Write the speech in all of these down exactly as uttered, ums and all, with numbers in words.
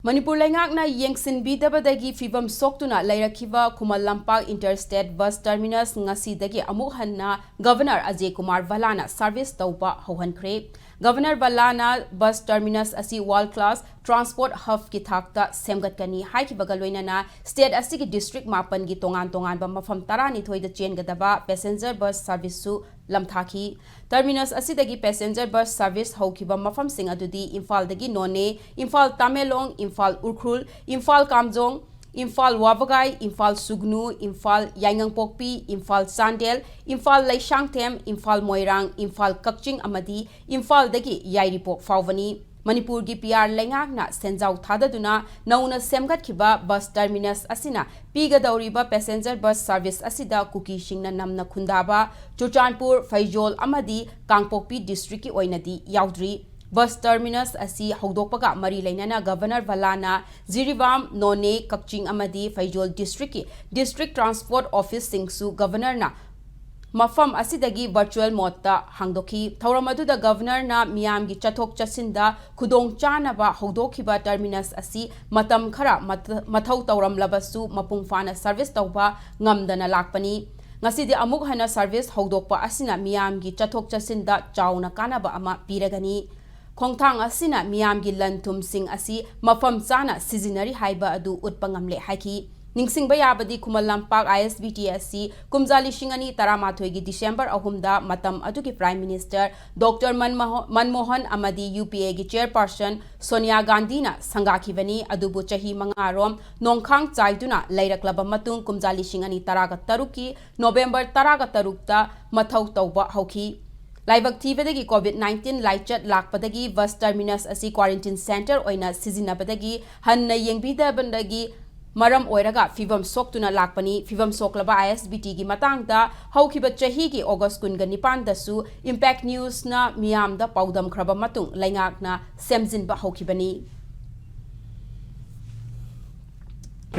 ꯃꯅꯤꯄꯨꯔ ꯂꯩꯉꯥꯛꯅ ꯌꯦꯡꯁꯤꯟꯕꯤꯗꯕꯗꯒꯤ ꯐꯤꯕꯝ ꯁꯣꯛꯇꯨꯅ ꯂꯩꯔꯛꯈꯤꯕ Khuman Lampak enter state bus terminus ꯉꯁꯤꯗꯒꯤ ꯑꯃꯨꯛ ꯍꯟꯅ ꯒꯕꯔꯅꯔ ꯑꯖꯦ ꯀꯨꯃꯥꯔ ꯚꯜꯂꯥꯅ ꯁꯔꯚꯤꯁ ꯇꯧꯕ ꯍꯧꯍꯟꯈ꯭ꯔꯦ꯫ ꯒꯕꯔꯅꯔ ꯚꯜꯂꯥꯅ ꯕꯁ ꯇꯔꯃꯤꯅꯁ ꯑꯁꯤ ꯋꯥꯔꯜꯗ ꯀ꯭ꯂꯥꯁ ꯇ꯭ꯔꯥꯟꯁꯄꯣꯔꯠ ꯍꯕꯀꯤ ꯊꯥꯛꯇ ꯁꯦꯝꯒꯠꯀꯅꯤ ꯍꯥꯏꯈꯤꯕꯒ ꯂꯣꯏꯅꯅ ꯁ꯭ꯇꯦꯠ ꯑꯁꯤꯒꯤ ꯗꯤꯁꯇ꯭ꯔꯤꯛ ꯃꯥꯄꯟꯒꯤ ꯇꯣꯉꯥꯟ ꯇꯣꯉꯥꯟꯕ ꯃꯐꯝ ꯇꯔꯥꯅꯤꯊꯣꯏꯗ ꯆꯦꯟꯒꯗꯕ ꯄꯦꯁꯦꯟꯖꯔ ꯕꯁ ꯁꯔꯚꯤꯁꯁꯨ ꯂꯝꯊꯥꯈꯤ꯫ ꯇꯔꯃꯤꯅꯁ ꯑꯁꯤꯗꯒꯤ ꯄꯦꯁꯦꯟꯖꯔ ꯕꯁ ꯁꯔꯚꯤꯁ ꯍꯧꯈꯤꯕ ꯃꯐꯝꯁꯤꯡ ꯑꯗꯨꯗꯤ ꯏꯝꯐꯥꯜꯗꯒꯤ ꯅꯣꯅꯦ, ꯏꯝꯐꯥꯜ ꯇꯃꯦꯡꯂꯣꯡ, ꯏꯝꯐꯥꯜ ꯎꯈ꯭ꯔꯨꯜ, ꯏꯝꯐꯥꯜ ꯀꯥꯝꯖꯣꯡ, ꯏꯝꯐꯥꯜ ꯋꯥꯕꯒꯥꯏ, ꯏꯝꯐꯥꯜ ꯁꯨꯒꯅꯨ, ꯏꯝꯐꯥꯜ ꯌꯥꯏꯉꯪꯄꯣꯛꯄꯤ, ꯏꯝꯐꯥꯜ ꯆꯥꯟꯗꯦꯜ, ꯏꯝꯐꯥꯜ ꯂꯩꯁꯥꯡꯊꯦꯝ, ꯏꯝꯐꯥꯜ ꯃꯣꯏꯔꯥꯡ, ꯏꯝꯐꯥꯜ ꯀꯛꯆꯤꯡ ꯑꯃꯗꯤ ꯏꯝꯐꯥꯜꯗꯒꯤ ꯌꯥꯏꯔꯤꯄꯣꯛ ꯐꯥꯎꯕꯅꯤ꯫ ꯃꯅꯤꯄꯨꯔꯒꯤ ꯄꯤ ꯑꯥꯔ ꯂꯩꯉꯥꯛꯅ ꯁꯦꯟꯖꯥꯎ ꯊꯥꯗꯗꯨꯅ ꯅꯧꯅ ꯁꯦꯝꯒꯠꯈꯤꯕ ꯕꯁ ꯇꯔꯃꯤꯅꯁ ꯑꯁꯤꯅ ꯄꯤꯒꯗꯧꯔꯤꯕ ꯄꯦꯁꯦꯟꯖꯔ ꯕꯁ ꯁꯔꯚꯤꯁ ꯑꯁꯤꯗ ꯀꯨꯀꯤꯁꯤꯡꯅ ꯅꯝꯅ ꯈꯨꯟꯗꯥꯕ ꯆꯨꯔꯆꯥꯟꯄꯨꯔ, ꯐꯩꯖꯣꯜ ꯑꯃꯗꯤ ꯀꯥꯡꯄꯣꯛꯄꯤ ꯗꯤꯁꯇ꯭ꯔꯤꯛꯀꯤ ꯑꯣꯏꯅꯗꯤ ꯌꯥꯎꯗ꯭ꯔꯤ꯫ ꯕꯁ ꯇꯔꯃꯤꯅꯁ ꯑꯁꯤ ꯍꯧꯗꯣꯛꯄꯒ ꯃꯔꯤ ꯂꯩꯅꯅ ꯒꯕꯔꯅꯔ ꯚꯜꯂꯥꯅ ꯖꯤꯔꯤꯕꯥꯝ, ꯅꯣꯅꯦ, ꯀꯛꯆꯤꯡ ꯑꯃꯗꯤ ꯐꯩꯖꯣꯜ ꯗꯤꯁꯇ꯭ꯔꯤꯛꯀꯤ ꯗꯤꯁꯇ꯭ꯔꯤꯛ ꯇ꯭ꯔꯥꯟꯁꯄꯣꯔꯠ ꯑꯣꯐꯤꯁꯁꯤꯡꯁꯨ ꯒꯕꯔꯅꯔꯅ ꯃꯐꯝ ꯑꯁꯤꯗꯒꯤ ꯚꯔꯆꯨꯑꯦꯜ ꯃꯣꯗꯇ ꯍꯥꯡꯗꯣꯛꯈꯤ꯫ ꯊꯧꯔꯝ ꯑꯗꯨꯗ ꯒꯕꯔꯅꯔꯅ ꯃꯤꯌꯥꯝꯒꯤ ꯆꯠꯊꯣꯛ ꯆꯠꯁꯤꯟꯗ ꯈꯨꯗꯣꯡꯆꯥꯅꯕ ꯍꯧꯗꯣꯛꯈꯤꯕ ꯇꯔꯃꯤꯅꯁ ꯑꯁꯤ ꯃꯇꯝ ꯈꯔ ꯃꯊ-, ꯃꯊꯧ ꯇꯧꯔꯝꯂꯕꯁꯨ ꯃꯄꯨꯡ ꯐꯥꯅ ꯁꯔꯚꯤꯁ ꯇꯧꯕ ꯉꯝꯗꯅ ꯂꯥꯛꯄꯅꯤ꯫ ꯉꯁꯤꯗꯤ ꯑꯃꯨꯛ ꯍꯟꯅ ꯁꯔꯚꯤꯁ ꯍꯧꯗꯣꯛꯄ ꯑꯁꯤꯅ ꯃꯤꯌꯥꯝꯒꯤ ꯆꯠꯊꯣꯛ ꯆꯠꯁꯤꯟꯗ ꯆꯥꯎꯅ ꯀꯥꯟꯅꯕ ꯑꯃ ꯄꯤꯔꯒꯅꯤ꯫ ꯈꯣꯡꯊꯥꯡ ꯑꯁꯤꯅ ꯃꯤꯌꯥꯝꯒꯤ ꯂꯟ ꯊꯨꯝꯁꯤꯡ ꯑꯁꯤ ꯃꯐꯝ ꯆꯥꯅ ꯁꯤꯖꯤꯟꯅꯔꯤ ꯍꯥꯏꯕ ꯑꯗꯨ ꯎꯠꯄ ꯉꯝꯂꯦ ꯍꯥꯏꯈꯤ꯫ ꯅꯤꯡꯁꯤꯡꯕ ꯌꯥꯕꯗꯤ, ꯈꯨꯃꯟ ꯂꯝꯄꯥꯛ ꯑꯥꯏ ꯑꯦꯁ ꯕꯤ ꯇꯤ ꯑꯁꯤ ꯀꯨꯝꯖꯥ ꯂꯤꯁꯤꯡ ꯑꯅꯤ ꯇꯔꯥꯃꯥꯊꯣꯏꯒꯤ ꯗꯤꯁꯦꯝꯕꯔ ꯑꯍꯨꯝꯗ ꯃꯇꯝ ꯑꯗꯨꯒꯤ ꯄ꯭ꯔꯥꯏꯝ ꯃꯤꯅꯤꯁꯇꯔ ꯗꯣꯛꯇꯔ ꯃꯟꯃꯣꯍ-, ꯃꯟꯃꯣꯍꯟ ꯑꯃꯗꯤ ꯌꯨ ꯄꯤ ꯑꯦꯒꯤ ꯆꯦꯌꯔꯄꯥꯔꯁꯟ ꯁꯣꯅꯤꯌꯥ ꯒꯥꯟꯙꯤꯅ ꯁꯪꯒꯥꯈꯤꯕꯅꯤ꯫ ꯑꯗꯨꯕꯨ ꯆꯍꯤ ꯃꯉꯥꯔꯣꯝ ꯅꯣꯡꯈꯥꯡ ꯆꯥꯏꯗꯨꯅ ꯂꯩꯔꯛꯂꯕ ꯃꯇꯨꯡ, ꯀꯨꯝꯖꯥ ꯂꯤꯁꯤꯡ ꯑꯅꯤ ꯇꯔꯥꯒ ꯇꯔꯨꯛꯀꯤ ꯅꯣꯕꯦꯝꯕꯔ ꯇꯔꯥꯒ ꯇꯔꯨꯛꯇ ꯃꯊꯧ ꯇꯧꯕ ꯍꯧꯈꯤ꯫ ꯂꯥꯏꯕꯛ ꯊꯤꯕꯗꯒꯤ ꯀꯣꯚꯤꯗ ꯅꯥꯏꯟꯇꯤꯟ ꯂꯥꯏꯆꯠ ꯂꯥꯛꯄꯗꯒꯤ ꯕꯁ ꯇꯔꯃꯤꯅꯁ ꯑꯁꯤ ꯀ꯭ꯋꯥꯔꯦꯟꯇꯤꯟ ꯁꯦꯟꯇꯔ ꯑꯣꯏꯅ ꯁꯤꯖꯤꯟꯅꯕꯗꯒꯤ ꯍꯟꯅ ꯌꯦꯡꯕꯤꯗꯕꯗꯒꯤ ꯃꯔꯝ ꯑꯣꯏꯔꯒ ꯐꯤꯕꯝ ꯁꯣꯛꯇꯨꯅ ꯂꯥꯛꯄꯅꯤ꯫ ꯐꯤꯕꯝ ꯁꯣꯛꯂꯕ ꯑꯥꯏ ꯑꯦꯁ ꯕꯤ ꯇꯤꯒꯤ ꯃꯇꯥꯡꯗ ꯍꯧꯈꯤꯕ ꯆꯍꯤꯒꯤ ꯑꯣꯒꯁ ꯀꯨꯟꯒ ꯅꯤꯄꯥꯟꯗꯁꯨ ꯏꯝꯄꯦꯛ ꯅ꯭ꯌꯨꯁꯅ ꯃꯤꯌꯥꯝꯗ ꯄꯥꯎꯗꯝꯈ꯭ꯔꯕ ꯃꯇꯨꯡ ꯂꯩꯉꯥꯛꯅ ꯁꯦꯝꯖꯤꯟꯕ ꯍꯧꯈꯤꯕꯅꯤ꯫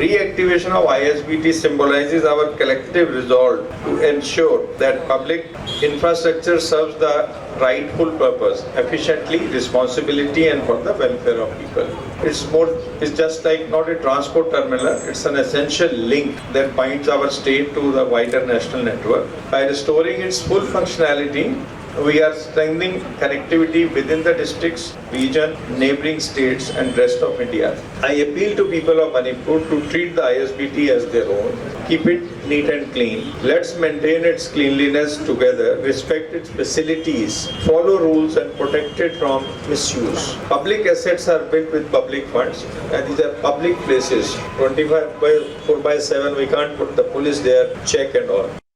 Reactivation of I S B T symbolizes our collective resolve to ensure that public infrastructure serves the rightful purpose efficiently, responsibility, and for the welfare of people. It's more, it's just like not a transport terminal, it's an essential link that binds our state to the wider national network. By restoring its full functionality, we are strengthening connectivity within the districts, region, neighboring states, and rest of India. I appeal to people of Manipur to treat the I S B T as their own, keep it neat and clean. Let's maintain its cleanliness together, respect its facilities, follow rules, and protect it from misuse. Public assets are built with public funds, and these are public places. Twenty-five by four by seven, we can't put the police there, check and all.